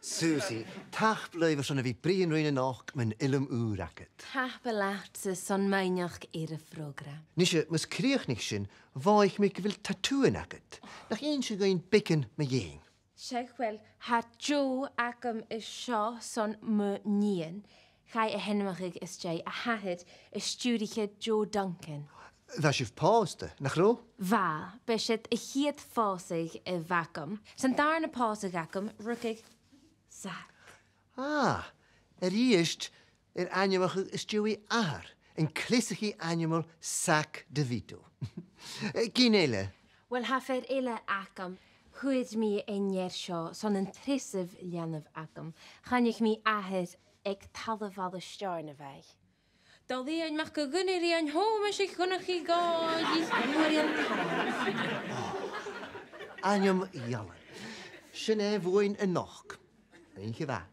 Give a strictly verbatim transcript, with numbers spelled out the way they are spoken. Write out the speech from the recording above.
Susie, tapadh leibh airson a bhith a' bruidhinn rinn a-nochd mun fhilm ùr agad. Tapadh leatsa airson m' aithneachd air a' phrògram. Nise, mus crìochnaich sinn, bha mi gu bheil tattooan agad. Nach innis thu dhuinn beagan mu dheidhinn? Seadh, uill, tha deagh agam an seo son mo nighean. Chaidh a h-ainmeachadh às dèidh a h-athair, an stiùiriche Joe Duncan. Bha sibh pòsta, nach robh? Bha, b' e siud a' chiad phòsadh a bh' agam. San dàrna pòsadh agam, rugadh Zach. Ah, a-rithist air ainmeachadh às dèidh athar, an cleasaiche ainmeil Zach DeVito. Gin eile? Uill, tha fear eile agam. Chuir mi an fhear seo son an treasamh leanabh agam. Choinnich mi athair aig talamh-bhaile Steòrnabhaigh. Dòmhnall Iain Mac a' Ghunnairigh, an Tòmais a' Chonnachaidh Dhòigh. Ainm eile. Sin e bhuainn a-nochd. Oidhche mhath.